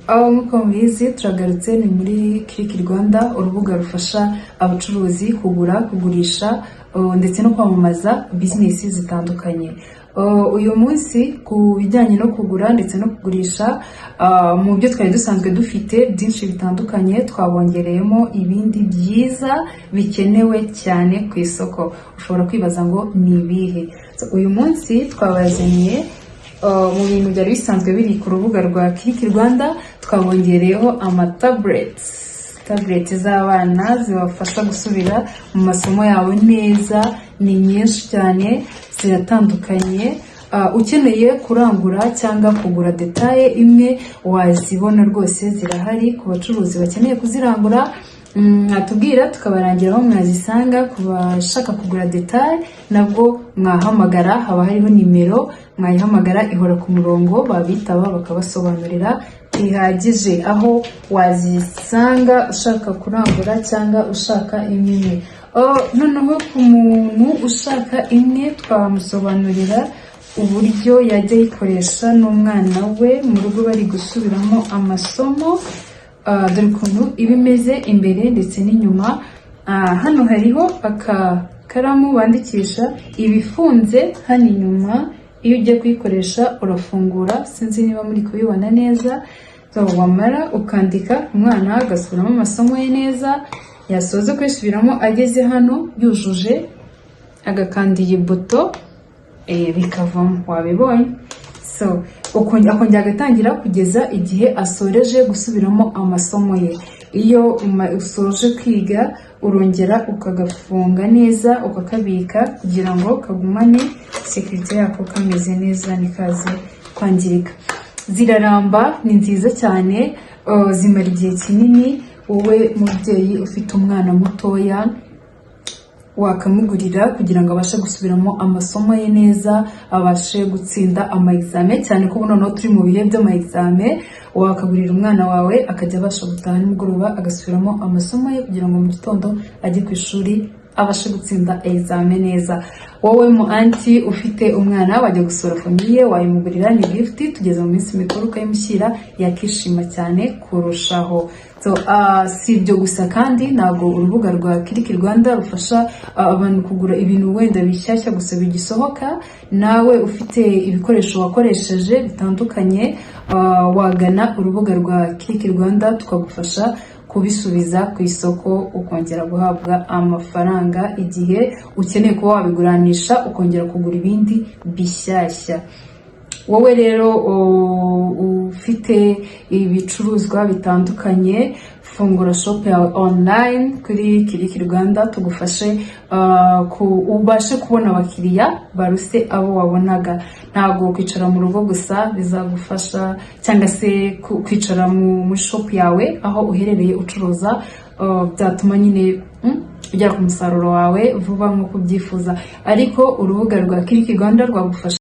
Aho nk'uko mubizi turagarutse, ni muri Click Rwanda, urubuga rufasha abacuruzi kugura, kugurisha ndetse no kwamamaza bizinesi zitandukanye. Uyu munsi ku bijyanye no kugura ndetse no kugurisha, mu byo twari dusanzwe dufite byinshi bitandukanye, twabongereyemo ibindi byiza bikenewe cyane ku isoko. Ushobora kwibaza ngo ni ibihe? So, uyu munsi twabazaniye mu bintu byari bisanzwe biri ku rubuga rwa Click Rwanda, twabongereyeho amatabureti, tablet z'abana zibafasha gusubira mu masomo yabo neza. Ni nyinshi cyane, ziratandukanye. Ukeneye kurangura cyangwa kugura détail imwe, wazibona rwose, zirahari. Ku bacuruzi bakeneye kuzirangura, mwatubwira tukabarangira aho mwazisanga. Ku bashaka kugura détail nabwo mwahamagara, haba hariho nimero, mwayihamagara ihora ku murongo, babitaba bakabasobanurira bihagije aho wazisanga ushaka kurangura cyangwa ushaka imwe imwe. Oh, noneho ku muntu ushaka imwe, twamusobanurira uburyo yajya ayikoresha n'umwana we mu rugo bari gusubiramo amasomo. Dore ukuntu iba imeze imbere ndetse n'inyuma. Hano hariho akakaramu bandikisha, ibifunze hano inyuma. Iyo ugiye kuyikoresha urafungura, sinzi niba muri kubibona neza. So, wamara ukandika, umwana agasubiramo amasomo ye neza, yasoza kuyisubiramo ageze hano yujuje, agakanda iyi buto, bikavamo. Wabibonye? So akongera agatangira kugeza igihe asoreje gusubiramo amasomo ye. Iyo usoje kwiga, urongera ukagafunga neza, ukakabika kugira ngo kagumane sécurité yako kameze neza, ntikaze kwangirika. Ziraramba, ni nziza cyane, zimara igihe kinini. Wowe mubyeyi ufite umwana mutoya, wakamugurira kugira ngo abashe gusubiramo amasomo ye neza, abashe gutsinda ama examen, cyane ko ubu noneho turi mu bihe by'ama examen. Wakagurira umwana wawe akajya abasha gutaha nimugoroba agasubiramo amasomo ye, kugira ngo mu gitondo ajye ku ishuri abashe gutsinda examen neza. Wowe mu aunty ufite umwana wajya gusura famille, wayimugurira, ni gift. Tugeze mu minsi mikuru, ukayimushyira yakishima cyane kurushaho. So, si ibyo gusa kandi, ntabwo urubuga rwa Click Rwanda rufasha abantu kugura ibintu wenda bishyashya gusa bigisohoka. Nawe ufite ibikoresho wakoresheje bitandukanye, wagana urubuga rwa Click Rwanda tukagufasha kubisubiza ku isoko, ukongera guhabwa amafaranga igihe ukeneye kuba wabiguranisha, ukongera kugura ibindi bishyashya. Wowe rero ufite ibicuruzwa bitandukanye, fungura shop yawe online kuri Click Rwanda, tugufashe ubashe kubona abakiriya baruse abo wabonaga. Ntabwo kwicara mu rugo gusa bizagufasha, cyangwa se kwicara muri shop yawe aho uherereye ucuruza, byatuma nyine ugera ku musaruro wawe vuba nk'uko ubyifuza, ariko urubuga rwa Click Rwanda rwagufasha.